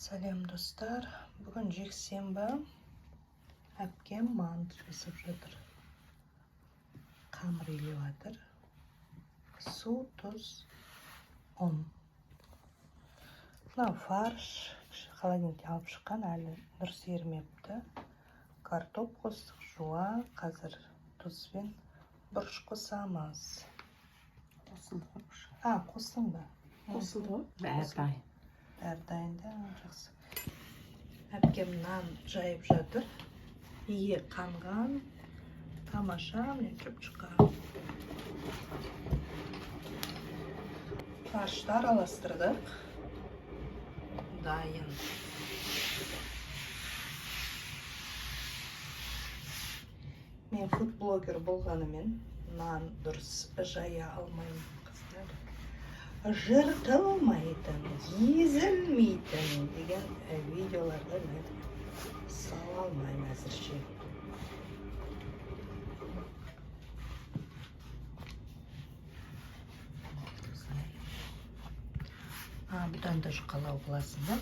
Сәлем, достар! Бүгін жексенбі. Әпкем манты жасап жатыр. Қамыр илеп жатыр. Су, тұз, ұн. Мынау фарш, холодильниктен алып шыққан, әлі дұрыс ерімепті. Картоп қостық, жуа, қазір тұз бен бұрыш қосамыз. Қосылды ғой уже. А, қостың ба? Қосылды ғой. Бәрі дайын. Бәрі дайын да, жақсы. Әпкем нан жайып жатыр. Ие қанған. Тамаша, міне, жұп-жұқа. Фаршты араластырдық. Дайын. Мен фудблогер болғанымен нан дұрыс жая алмаймын, қыздар. Жыртылмайтын, езілмейтін деген видеоларды мен сала алмаймын әзірше. Осылай. А, бұдан да жұқалау қыласың ба?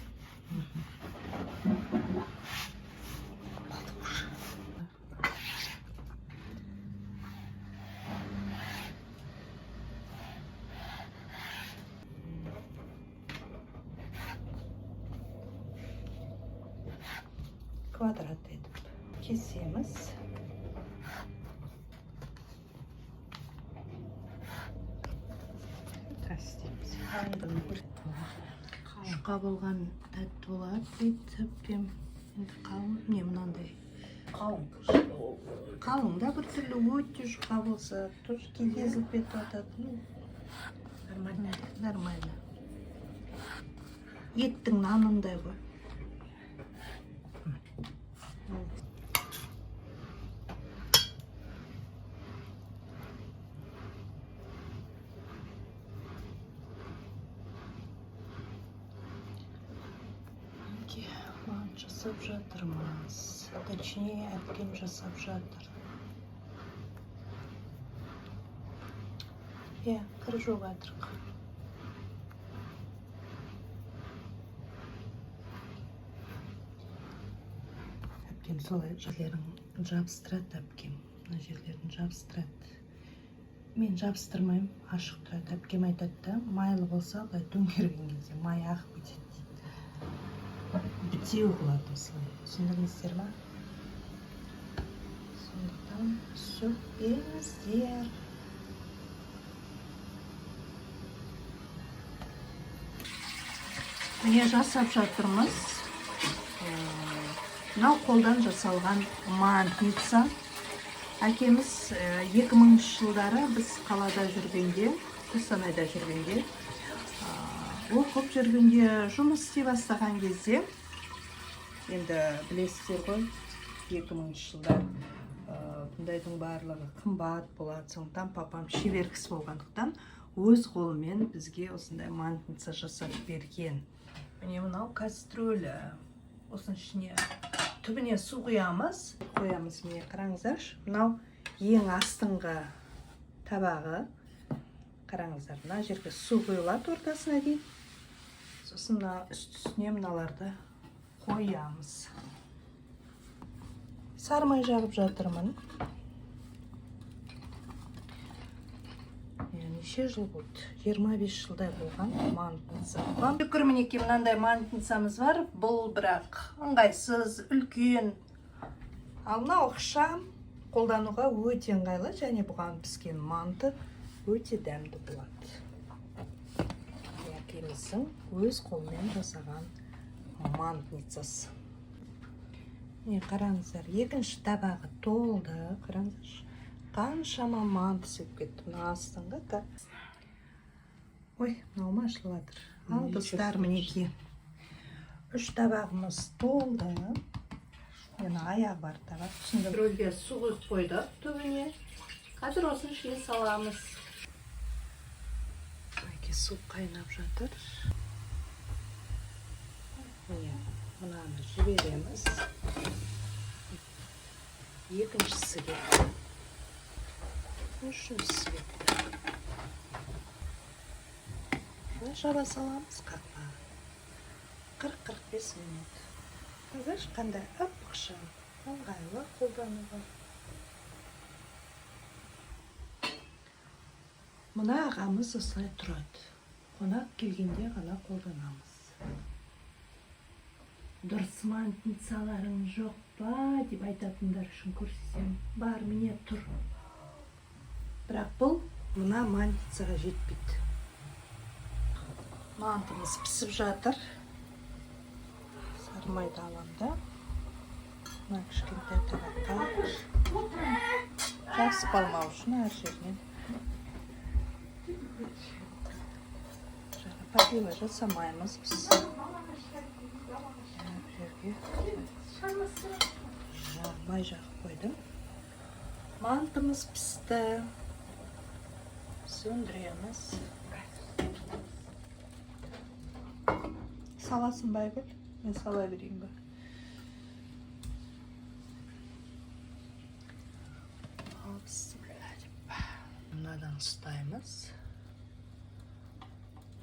Болды уже. Квадрат етіп кесеміз. Тас істейміз. Аңдың жұқа болған тәтті болады дейді әпкем. Енді қалың, міне, мынандай. Қалың. Қалың да біртүрлі, өте жұқа болса, тоже кейде езіліп кетіп жатады. Ну, Нормально. Нормально. Еттің нанындай ғой. Мінекей, манты жасап жатырмыз. Точнее, әпкем жасап жатыр. Иә, кір жуып жатырық. Әпкем солай жерлерін жабыстырады, әпкем. Мына жерлерін жабыстырады. Мен жабыстырмаймын, ашық тұрады. Әпкем айтады да, майлы болса, былай төңкерген кезде май ағып кетеді дейді. Бітеу қылады осылай. Түсіндіңіздер ма? Сондықтан сөкпеңіздер. Міне, жасап жатырмыз. Мынау қолдан жасалған мантница. Әкеміз 2000 жылдары біз қалада жүргенде, Қостанайда жүргенде, оқып жүргенде, жұмыс істей бастаған кезде, енді білесіздер ғой, 2000 жылдар бұндайдың барлығы қымбат болады. Сондықтан папам шебер кісі болғандықтан, өз қолымен бізге осындай мантница жасап берген. Міне, мынау кастрюля. Осының ішіне, түбіне су құямыз. Қоямыз, міне, қараңыздаршы. Мынау ең астыңғы табағы. Қараңыздар, мына жерге су құйылады ортасына дейін. Сосын мына үстіне мыналарды қоямыз. Сары май жағып жатырмын. Иә, неше жыл болды? 25 жылдай болған мантница. Шүкір, мінекей, мынандай мантницамыз бар. Бұл бірақ ыңғайсыз, үлкен. Ал мынау ықшам, қолдануға өте ыңғайлы және бұған піскен манты өте дәмді болады. Әкеміздің өз қолымен жасаған мантницасы. Міне, қараңыздар, екінші табағы толды. Қараңыздаршы, қаншама манты сеуіп кетті мына астыңғы. Ой, мынау ма ашылып жатыр? Ал, Ничего. достар, мінекей. Үш табағымыз толды. Міне, аяғы бар табақ. Түсіндім. Рөлге су құйып қойдық түбіне. Қазір осының ішіне саламыз. Мінекей, су қайнап жатыр. Міне, мынаны жібереміз. Екіншісі кетті. Үшіншісі кетті. Былай жаба саламыз қақпағын. 40-45 минут. Қазір қандай ып-ықшам, ыңғайлы қолдануға. Мына ағамыз осылай тұрады. Қонақ келгенде ғана қолданамыз. Дұрыс мантницаларың жоқ па деп айтатындар үшін көрсетсем, бар, міне тұр. Бірақ бұл мына мантницаға жетпейді. Мантымыз пісіп жатыр. Сары майды аламын да, мына кішкентай табаққа жабысып қалмау үшін әр жерінен жаңа подлива жасамаймыз біз. Әр жерге май жағып қойдым. Мантымыз пісті. Сөндіреміз. Саласың ба, Айгүл? Мен сала берейін ба? Ал, бісміллә деп. Мынадан ұстаймыз.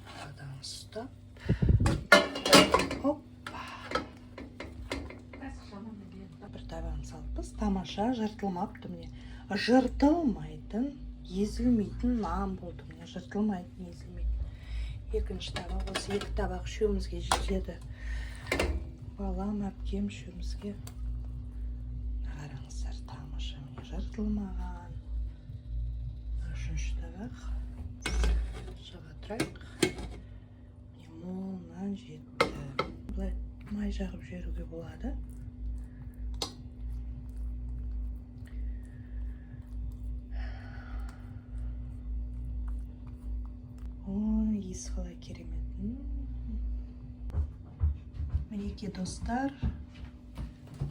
Мынадан ұстап. Хоппа. Бір табан салыппыз. Тамаша, жыртылмапты міне. Жыртылмайтын, езілмейтін нан болды міне. Жыртылмайтын, езілмейтін. Екінші табақ, осы екі табақ үшеумізге жетеді. Балам, әпкем, үшеумізге. Қараңыздар, тамаша, міне жыртылмаған. Үшінші табақ. Жаба тұрайық. Міне молынан жетті. Былай май жағып жіберуге болады. Ой, иісі қалай керемет. Мінекей, достар,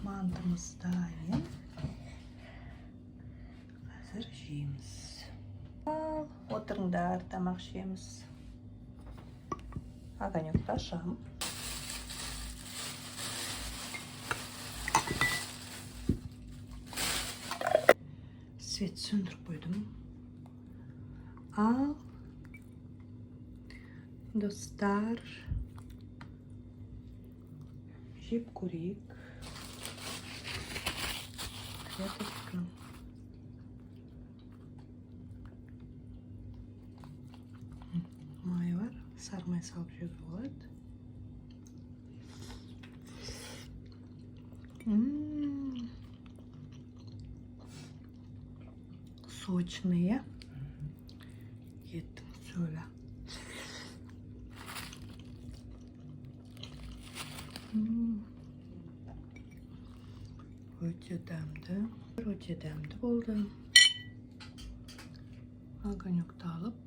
мантымыз дайын. Қазір жейміз. Ал, отырыңдар, тамақ ішеміз. Огонекті ашамын. Свет сөндіріп қойдым. Ал, достар, жеп көрейік. Клеточка. Май бар, сары май салып жеуге болады. Сочные. Еттің сөлі. Өте дәмді. Өте дәмді болды. Огонекті алып.